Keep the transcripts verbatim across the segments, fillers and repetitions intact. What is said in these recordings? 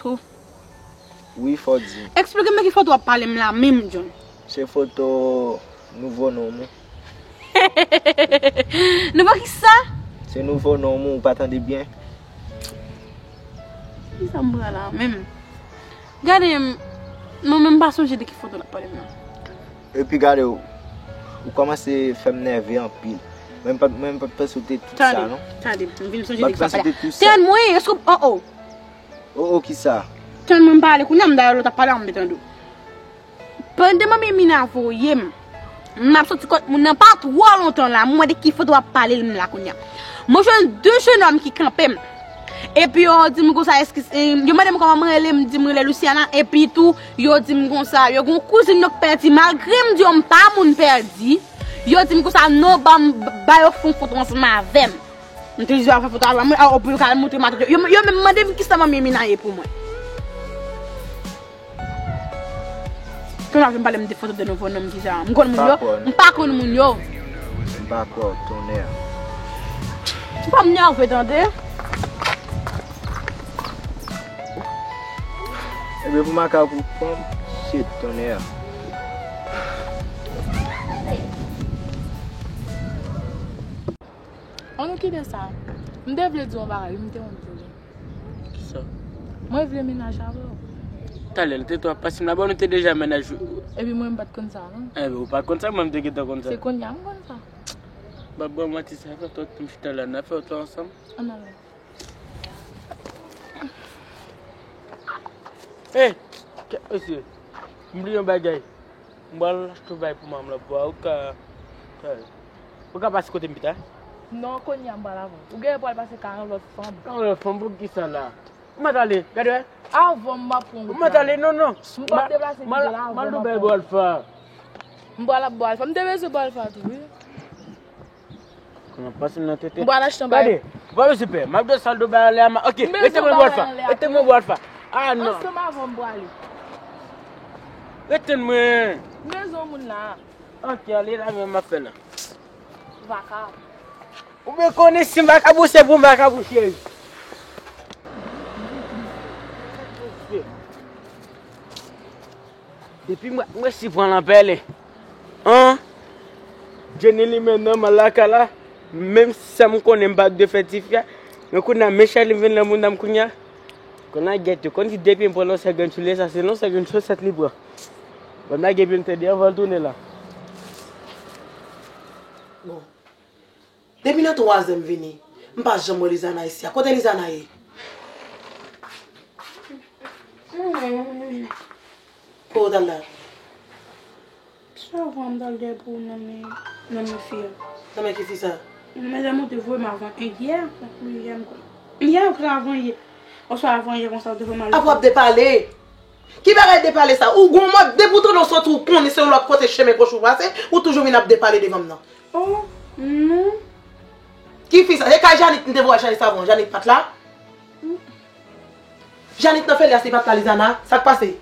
Tou. Wi, fò di. Eksplike m de ki foto w ap pale m la menm, John. Se foto nouvo nonm ou. Nouvo kisa? Se nouvo nonm ou, ou pa tande byen? Kisa m pran la menm? Gade m, mwen menm pa sonje de ki foto l ap pale m la. Epi gade w, ou kòmanse fè m nève anpil. Mwen m pa, mwen m pa t panse w te tout sa, non. Tande, tande, m vin sonje de ki sa pale. Tann mwen, èske w, oh, oh. Oh, oh, kisa? Tann mwen pale, kounye a m dayè lè w t ap pale a m te tande w. Pandan manmi Mina voye m, m ap soti kot moun nan pa twò lontan la, m wè de ki foto w ap pale m la kounye a. Mwen jwenn de jenòm ki kanpe m. Epi yo di m konsa, eski, eh, yo mande m kòman mwen rele, m di m rele Luciana, epi tou, yo di m konsa, yo gon kouzin yo k pèdi, malgre m di yo m pa moun pèdi, yo di m konsa, non, ban m, ba yo fè yon foto ansanm avè m. M te di yo ap fè foto avè mwen, a, pou yo ka al montre matant yo. Yo, yo menm mande m kisa manmi Mina ye pou mwen. Kounye a vin pale m de foto de nouvo nonm ki sa. M konn moun yo? M pa konn moun yo. M pa kwè w, tonnè. Ou pa m nève, tande. Ebyen, pou makak ou pran m, shit, tonnè. Ann nou kite sa. M te vle di w yon bagay, wi, m te konn di w li. Kisa? Mwen vle mennaj avè w. Talè, l te twò pase m la, bon, nou te deja mennaj. Epi mwen, m pa t konn sa, non. Enben, ou pa t konn sa, mwen, m te gentan konn sa. Se kounye a m konn sa. Ba, ba, manti sa, fè twò tan m chita la, n ap fè twò ansanm. Ann ale. Hey, mesye, m bliye yon bagay. M pral achte yon bagay pou manman m la pou ou ka, ou ka pase kote m pita. Non, kounye a m pral avè w. Ou genlè pral pase ka yon lòt fanm. Yon lòt fanm, pou kisa la? Ou mèt ale, gade wè. Avan m ap pran wout la. Ou mèt ale, non, non. M pral deplase m pito la avan m ap pran wout. M pral ap ba w alfa. M pral ap ba w alfa. M te bezwen ba w alfa tou, wi. Kòman pase m nan tete? M pral achte yon bagay. Gade, ou pa bezwen pè. M ap desann do bagay anlè a, ok, rete mwen bò alfa. Rete mwen bò alfa. Ah non. Ansanm avè w m prale. Rete mwen. M bezwen yon moun la. Ok, ale la, men m ap fè la. Vakab. Ou byen konnen si m vakabon, se pou m vakabon, cheri. Depi mwen, mwen si pran lanpèlen. An? Jenny li men nan malaka la, menm si sa m konnen m pa dwe fè ti fi a, men kounye a men Charly vin nan moun nan m kounye a. Kounye a gèt yo, konn ki depi m pran lonsè grenn sou li, sa se lonsè grenn sosèt li pran. Ban m lage pye m tande anvan l tounen la. Bon. Depi nan twazè m vini, m pa janm wè Lizana isi a. Kote Lizana ye? Kote w t al la? Sa w pran m t al dèyè pou nan men, nan men fi a? Nan men ki fi sa? Nan men dam ou te voye m avan yè, yè m kwè. Yè ou kwè avan yè. Oswa avan yè konsa ou te voye m al. Apa w ap depale? Ki bagay depale sa? Ou gon mòd depi w tande w soti ou konnen se yon lòt kote chemen kòch ou pase, ou toujou vin ap depale devan m nan. Oh, non. Ki fi sa? E kay Janit m te voye Janit avan, Janit pa t la? Janit nan Felyas li pa t la, Lizana? Sa k pase?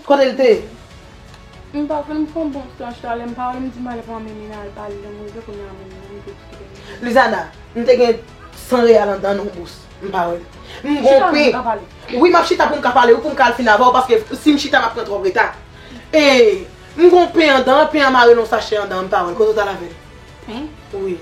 Kote l te ye? M pa konn, m fè yon bon tan chita lè m pa wè l, m di m ale pran men Mina al pale, lè m rive kounye a menm nan m te kite l. Lizana, m te gen san reyal anndan nan yon bous. M pa wè l. M gon pen. Wi, m ap chita pou m ka pale, wi, pou m ka al fin avè w, paske si m chita, m ap pran twòp reta. E, m gon pen anndan, pen an mare nan yon sachè anndan, m pa wè l. Kote w t al avè l? Pen? Wi.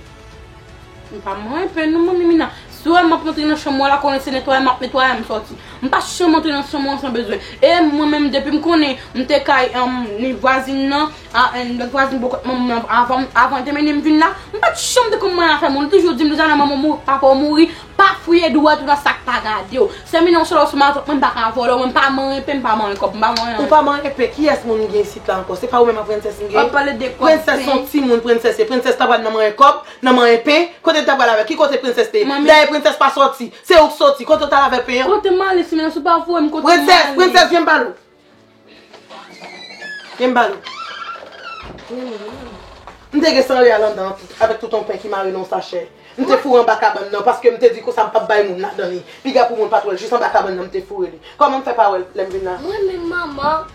M pa manyen pen non, manmi Mina. Si w wè m ap rantre nan chanm ou la, konnen se netwaye m ap netwaye a m sòti. M pa janm rantre nan chanm ou an san bezwen. E mwen menm, depi m konnen m te kay, um, vwazin nan, a, um, lòt vwazin bò kot manman m nan, avan, avan l te mennen m vin la, m pa t janm te konn manyen afè moun. Li toujou di m, "Lizana, manman w mouri, papa w mouri, pa fouye dwèt ou nan sa k pa gade w." Sè Mina, yon sèl osman atant mwen, m pa ka vòlè w, mwen m pa manyen pen, m pa manyen kòb, m pa manyen anyen. Ou pa manyen pen, kiyès moun m gen isit la ankò? Se pa ou menm ak Prensès m gen? W ap pale de kòb, pen. Prensès se yon timoun, Prensès ye. Prensès ta pral nan manyen kòb, nan manyen pen. Kote l ta pral avè l? Ki kote Prensès te ye? Dayè, Prensès pa sòti. Se ou k sòti. Kote w t al avè pen an? Kote m ale, si Mina, si w pa voye m, kote m ale? Prensès, Prensès, vyen m pale w. Vyen m pale w. M te gen san reyal anndan avèk tout yon pen ki mare nan yon sachè. M te foure anba kabann nan, paske m te di konsa m p ap bay moun ladan li. Piga pou moun pa t wè l, jis anba kabann nan m te foure li. Kòman m fè pa wè l lè m vin la? Mwen menm, manman.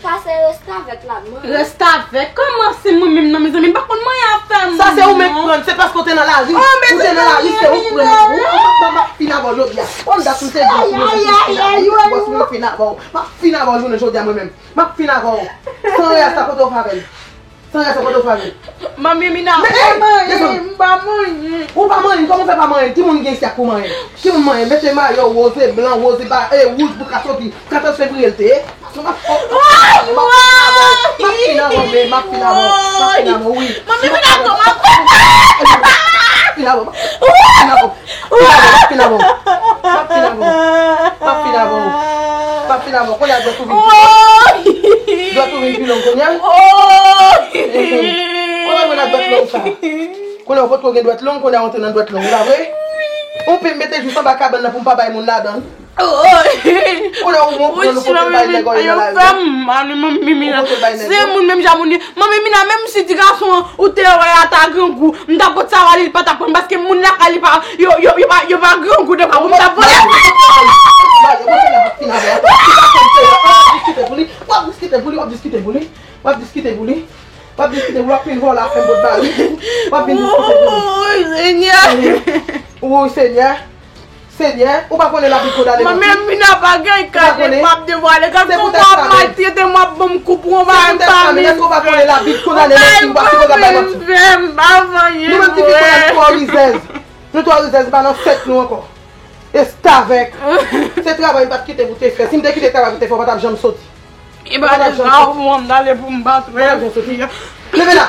Sa se restavèk la, mwen. Restavèk? Kòman se mwen menm nan, mezanmi? M pa konn manyen afè moun. Sa se ou menm k pran l, se paske w te nan lari. Ou te nan lari, se ou k pran l. M ap, m ap fin avè w jodi a. Kòm dat m te di w, si mwen fin avè w, m ap fin avè w jounen jodi a mwen menm. M ap fin avè w. San rès la kote w favè l. San rès la kote w favè l. Manmi Mina, m pa manyen, m pa manyen. Ou pa manyen, kòman w fè pa manyen? Ki moun gen isi a pou manyen? Ki moun manyen? Mete mayo woze, blan, woze, ba, e, wouj pou ka soti. Katòz fevriye l te ye. Sa m ap, oh, m ap fin avè w. M ap fin avè w, men, m ap fin avè w. M ap fin avè w, wi. Manmi Mina, kòman? M ap fin avè w. M ap fin avè w. M ap fin avè w. M ap fin avè w. M ap fin avè w. M ap fin avè w. M ap fin avè w. Kounye a dwèt ou vin pi long. Dwèt ou vin pi long kounye a. Kounye a mwen ak dwèt long sa. Kounye a ou potko gen dwèt long, kounye a ou antre nan dwèt long. Ou pa vre? Ou pe mete jis anba kabann nan pou m pa bay moun ladan. Kounye a ou mwen pran nou pote bay nèg yo nan lari. Yo fè m mal, wi, manmi Mina. Se moun menm jan moun yo. Manmi Mina, menm si ti gason an, ou te wè a ta grangou, m ta pot sa ba li, li pa ta pran, paske moun lakay li pa, yo, yo, yo pa, yo pa grangou, de pa pou m ta vòlè. Mayo, monchè, m ap fin avè w. Ti gason m te wè, w ap diskite pou li, w ap diskite pou li, w ap diskite pou li, w ap diskite pou li, w ap diskite pou li, w ap fin vòlè afè m pot ba li, w ap vin diskite pou li. Woy, Senyè. Woy, Senyè. Senyè, ou pa konnen Labib kondane manti? Manmi Mina pa gen kade m ap devwale. Gad kòman w ap maltrete m, w ap ban m kou pou yon bagay m pa mezire. Èske ou pa konnen Labib kondane manti? Ou pa sipoze ap bay manti. Nou menm ki pi konnen nou twò rizèz. Nou twò rizèz, pa nan sèt nou ankò. Restavèk. Se travay m pa t kite pou te fè. Si m te kite travay pou te fè, ou pa t ap janm soti. E pa de sa ou pou m dale pou m bat wè. Leve la.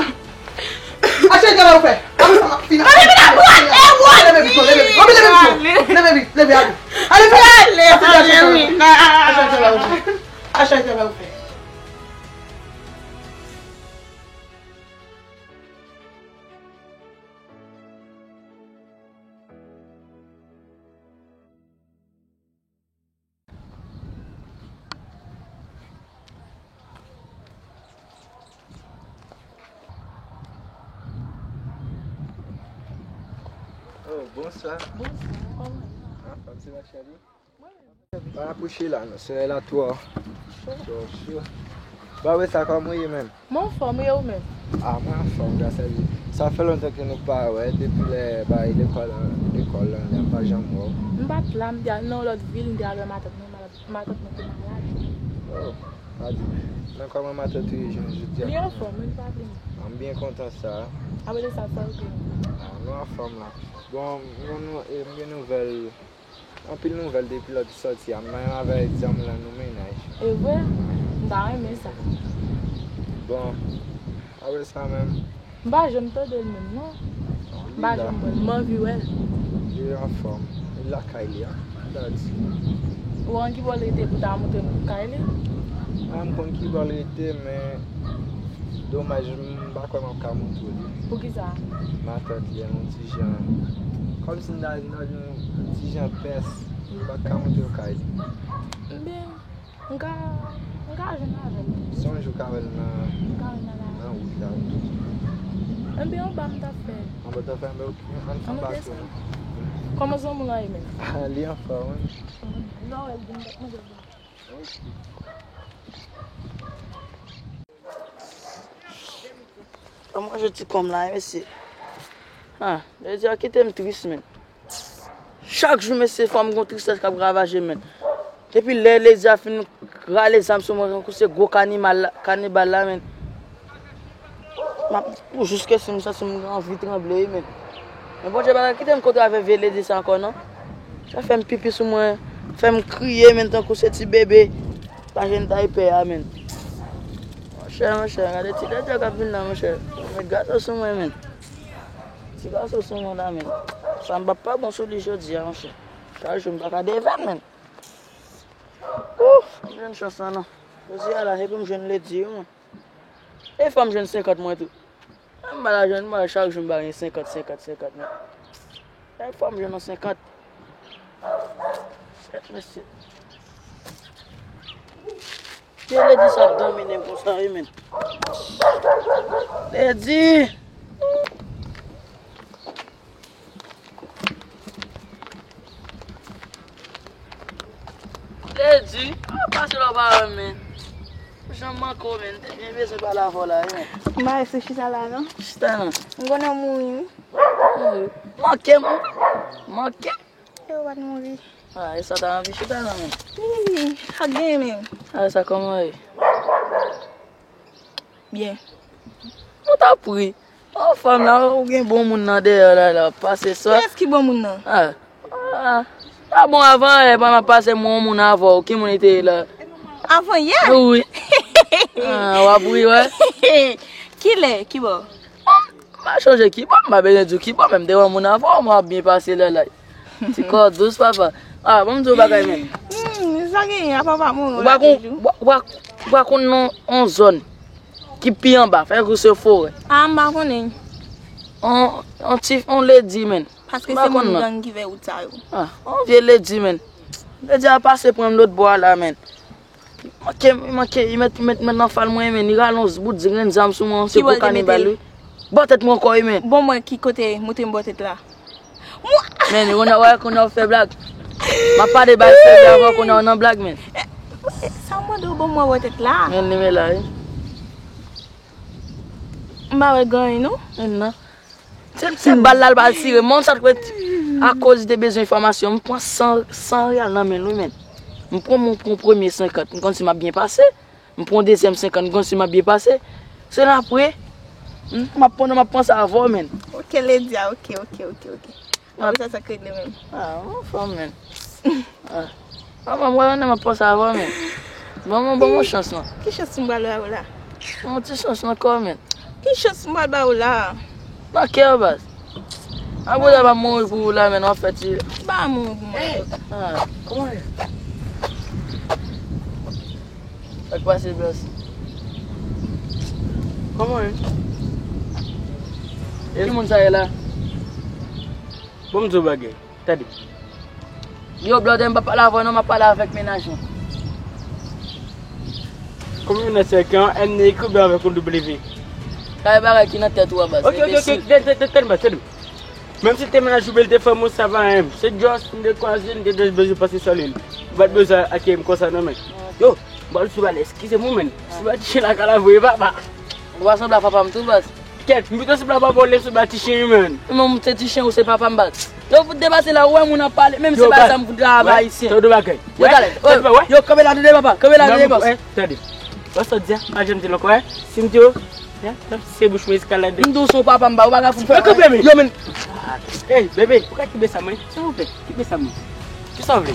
Achte travay ou fè. Apre sa m ap fin. Leve vit non, leve vit. Leve vit, leve, ale. Ale fè. Achte travay ou fè. Achte travay ou fè. Oh, bonswa. Bonswa, kòman? Anfòm, se Machèli. Mwen menm. Pa apwoche la non, solèy la twò, twò cho. Ba wè sa, kòman w ye menm? Mwen anfòm, e ou menm? Ah, mwen anfòm, gras a Dye. Sa fè lontan ke nou pa wè, depi lè bay lekòl, lekòl lan, m pa janm wè w. M pa t la, m te al nan yon lòt vil, m te al wè matant mwen, matant, matant mwen te malad. Oh, pa di. Men kòman matant ou ye jounen jodi a? Li anfòm, wi, li pa vini. Ah, m byen kontan sa. Apre de sa, sa ou gen? Ah, nou anfòm la. Bon, m gen nou, e, m gen nouvèl. Anpil nouvèl depi lè w te sòti a. M menm avèk zanmi lan nou mennaj. E vre? M ta renmen sa. Bon, apre sa menm. M pa janm tande l menm, non. M pa janm wè l. M anvi wè l. Li anfòm. Li lakay li a. Dadi. Ou konn ki bò l rete pou ta montre m kay li? A, m konn ki bò l rete, men domaj, m pa kwè m ap ka montre w li. Poukisa? Matant li an, yon ti jan, kòmsi m ta di nan yon ti jan pès, m pa t ka montre w kay li. Ebyen, m ka, m ka jwenn avè l. Se yon jou w ka wè l nan, nan wout la. Ebyen, anba m t ap fè. Anba w t ap fè, anba, ok, ann fè pase non. Kòman zanmi w la ye menm? Li anfòm, wi. M ta wè l vin, m t ap manje l vin. An manje ti kòm la, wi, mesye. Ah, Lady a kite m tris, men. Chak jou, mesye, fò m gon tristès k ap ravaje m, men. Depi lè Lady a fin rale zam sou mwen, tankou se gwo kanimal la, kanibal la, men. M ap, pou jiskaske m santi m anvi tranble, wi, men. Men Bondye pa ka kite m kontre avè vye Lady sa ankò, non. Sa fè m pipi sou mwen, fè m kriye, men, tankou se ti bebe. Pa jwenn tay pè a, men. Monchè, monchè, gade ti Lady a k ap vin la, monchè. Met gato sou mwen, men. Ti gato sou mwen la, men. Sa m p ap pa bon sou li jodi a, monchè. Chak jou m pa ka devan l, men. Ouf, m jwenn chans lan, non. Jodi a la, se pou m jwenn Lady, wi, mwen. E fò m jwenn senkant mwen tou. M pa la jwenn, mwen, chak jou m ba gen senkant, senkant, senkant, men. E fò m jwenn yon senkant. Shit, mesye. Ke Lady sa ap domine m konsa, wi, men. Lady! Lady, a pase lò pa wè m, men. Jan manke w, men, m te byen bezwen pale avè w la, wi, men. M pa rete chita la, non. Chita, non. M konnen w mouri, wi. Mouri? Manke m, manke. Yo, w pa t mouri. Ah, e sa ta anvi chita, non, men. Wi, sa k genyen, men. Ah, sa kòman ye? Byen. Mwen ta pri. Ò, fanm la, ou gen bon moun nan dèyè w la, la, pase sòt. Kiyès ki bon moun nan? Ah, ah, pa bon avan yè, pandan m ap pase mwen yon moun avè w, ki moun li te ye la? Avan yè? Wi. Ah, w ap ri, wè. Kilè? Kibò? M pa chonje kibò, m pa bezwen di w kibò, men m te wè moun avè w, mwen ap byen pase lè la. Ti kò dous, papa. Ah, ban m di w bagay, men. Hmm, sa genyen, a papa mwen. Ou pa konn, ou pa, ou pa, ou pa konn non, on zòn ki pi anba, fè kou se forè. Ah, m pa konnen. On, on ti, on ledi, men. Paske se moun gang ki fè wout sa yo. Ah, on vye ledi, men. Ledi a pase pran m lòt bò a la, men. Manke, manke, li met, met, met nan fal mwen, men. Li rale on bout grenn zam sou mwen, se gwo kanibal, wi. Bò tèt mwen ankò, wi, men. Bon, mwen ki kote, montre m bò tèt la. Men, kounye a, wè, kounye a w fè blag. M ap pale bay serye avè w, kounye a w nan blag, men. Sa w mande w ban mwen wè tèt la? Men, li men la, wi. M pa wè gen anyen, non. Men nan. Se, se bal la, l pral tire. Mwen, sa t kwè, akoz li te bezwen enfòmasyon, m pran san, san reyal nan men l, wi, men. M pran, m pran premye senkant, m konn si m ap byen pase. M pran dezyèm senkant, m konn si m ap byen pase. Se la apre, m, m ap, pandan m ap panse avè w, men. Ok, Ledia, ok, ok, ok, ok. Apre sa, sa k regle menm? Ah, on fanm, men. Ah. Manman, mwen, m ap panse avè w, men. Bon, bon, bon, bon chans, non. Ki chans m pral ba ou la? On ti chans ankò, men. Ki chans m pral ba ou la? Nan kè w, baz. Apre sa, m ap mouri pou ou la, men, w ap fè ti. M pa mouri pou mwen. Ah. Kòman w ye? Sa k pase, baz? Kòman w ye? E ki moun sa ye la? Bon, m di w bagay. Tande. Yo, blòdè, m pa pale avè w non, m ap pale avèk mennaj mwen. Kòman mennaj sa ki an N ekri byen avèk yon W? Kay bagay ki nan tèt ou a, baz. Ok, ok, ok, tande, tande, tande, baz, tande. Menm si l te mennaj ou byen, l te fè mwen sa pa anyen. Se just m te kwaze, m te just bezwen pase salye l. M pa t bezwen akeyi m konsa non, men. Yo, m pral sou pale, eskize m wi, men. Si m pa t chen lakay la, voye papa. Ou pa sanble a papa m tou, baz. Kèt, m pito sanble a papa w, lè sanble a ti chen wi, men. Ou menm, ou se ti chen, ou se papa m, baz. Yo, fout depase la, ou wè moun ap pale, menm se pa sa m fout la, aba ayisyen. Tande bagay. Yo, talè. Yo, kanpe la, tande papa, kanpe la, tande, baz. Tande. Wè sa w di a, pa janm di l ankò, wi. Si m di w, se bouch mwen eskalade. M di w se yon papa m, baz, ou pa ka fout fè. Yo, men. Ey, bebe, ou ka kibe sa mwen, silvouplè, kibe sa mwen. Kisa w vle?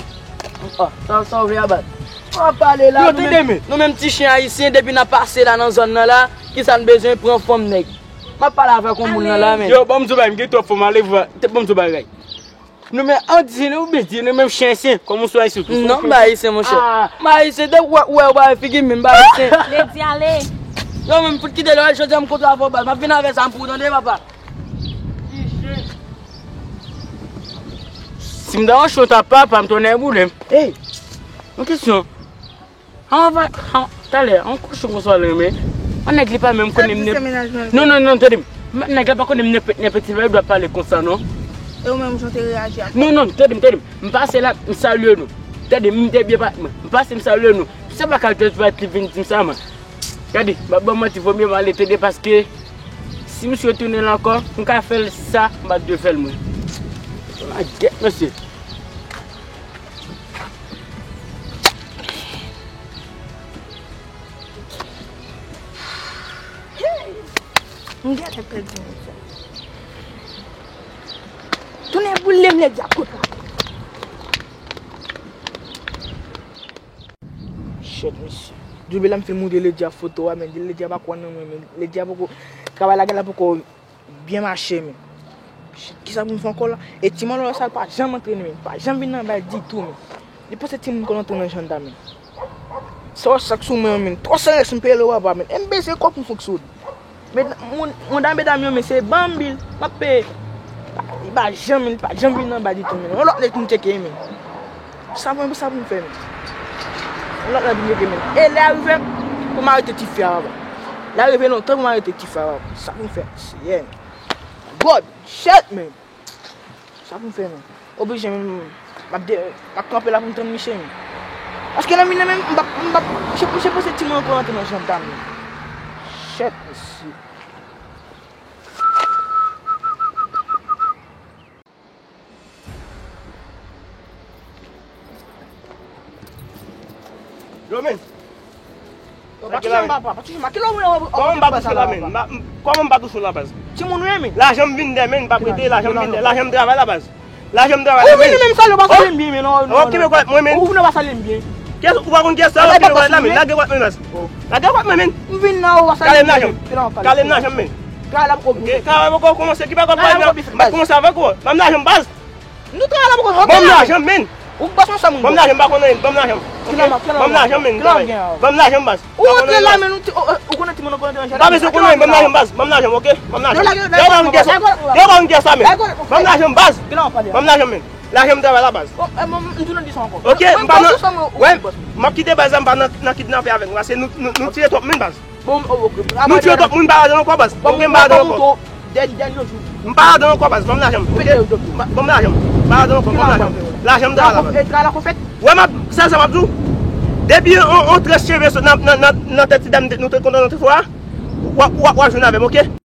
Sa, sa w vle a, baz? Ou ap pale la, nou menm, nou menm ti chen ayisyen, depi n ap pase la nan zòn nan la, kisa n bezwen pran fanm nèg? M ap pale avèk yon moun nan la, men. Yo, ban m di w bagay, m gen twòp fanm, ale vwa, ban m di w bagay. Nou menm, an di nou, oubyen di nou menm chen ayisyen, kòm ou sou ayisyen, ou sou. Non, m pa ayisyen, monchè. M pa ayisyen, depi w wè, w wè, w wè figi m, m pa ayisyen. Ledi ale. Yo, men m fout kite lè, jodi a m kontre avè w, baz, m ap vin avè zam pou ou, tande, papa. Si m ta ranche w ta papa m tonnè boule m. Ey, yon kesyon. An va, an, talè, an kochon konsa w renmen. An nèg li pa menm konnen m. Non, non, non, tande m. Nèg la pa konnen m nenpòt, nenpòt ti bagay dwa pale konsa, non. E ou menm, jan w te reyaji a? Non, non, tande m, tande m. M pase la, m salye nou. Tande m, m te byen pa, m pase m salye nou. Se pa ka just bat li vin di m sa, man. Gade, m ap ba w manti, vomye m ale tande, paske si misye retounen la ankò, m ka fè l sa, m pa t dwe fè l mwen. Sa la gèt, mesye. M gentan pèdi moun sa. Tounen boule m, Ledi ap kontra. Shit, mesye. Doube la m fin montre Ledi a foto a, men Ledi a pa kwè nan mwen, men Ledi a poko, travay la gen la poko byen mache, men. Shit, kisa pou m fè ankò la? E ti mòlò sa pa janm antre, men. Pa janm vin nan bay ditou, men. Li panse timoun konn antre nan janda, men. Sa w sak sou mwen an, men. Twò san rès m peye lè w ava, men. E m bese kò pou m fonksyone. Medam, moun, moun dam medam yo, men se banm bil m ap peye. Li pa janm, li pa janm vin anba ditou, men. Yon lòt nèg pou m tcheke, men. Sa mwen, sa pou m fè, men. Yon lòt nèg pou m tcheke, men. E lè a rive, pou m arete ti fi a, papa. Lè a rive lontan pou m arete ti fi a, papa. Sa pou m fè, Seyè, men. God, shit, men. Sa pou m fè, men. Oblije, men, m ap de-, m ap kanpe la pou m tann misye, men. Paske nan mitan menm, m p ap, m p ap, misye, misye panse timoun ankò rantre nan jandam. Shit, mesye. Yo, men. Yo, pa touche m, papa, pa touche m. Kilè w wè, kòman m pa touche w la, men? Kòman m pa touche w la, baz? Timoun ou ye, men. Lajan m vin dèmen, m pa prete, lajan m vin dèmen, lajan m travay la, baz. Lajan m travay la, men. Ou vini menm salye, ou pa salye m byen, men, non, non. Ou kenbe kò mwen, men. Ou vini pa salye m byen. Kiyès, ou pa konn kiyès sa, ou kenbe kò la, men. Lage kò mwen, baz. Lage kò mwen, men. M vin nan, ou pa salye m byen. Kale m lajan m. Kale m lajan m, men. Kale la poko byen. Kale poko kòmanse, ki pa kòmanse avèk ou. Ban m lajan m, baz. Nou travay la poko. Ban m lajan m, men. Ou bòs ansanm. Ban m lajan m, pa konn anyen, ban m lajan m. Ban m lajan m, men. Ban m lajan m, baz. Ou rantre la, men, ou konnen timoun nan konnen. M pa bezwen konnen, ban m lajan m, baz. Ban m lajan m, oke? Ban m lajan m. Yo pa konn kiyès sa, men. Ban m lajan m, baz. Ban m lajan m, men. Lajan m travay la, baz. Ok, m pa nan, wè, m ap kite baz la, m pa nan, nan kidnape avèk nou, paske nou, nou, nou tiye twòp moun, baz. Nou tiye twòp moun, m pa ladan ankò, baz. Ok, m pa ladan ankò. M pa ladan ankò, baz. Ban m lajan m, ok? Ban m lajan m. M pa ladan ankò, ban m lajan m. Lajan m travay la, baz. Wè, m ap, sa, sa m ap di w. Depi yon, yon très cheve sot nan, nan, nan, nan tèt ti dam nou te kontan nan te fwa, w ap, w ap, w ap jwenn avè m, ok?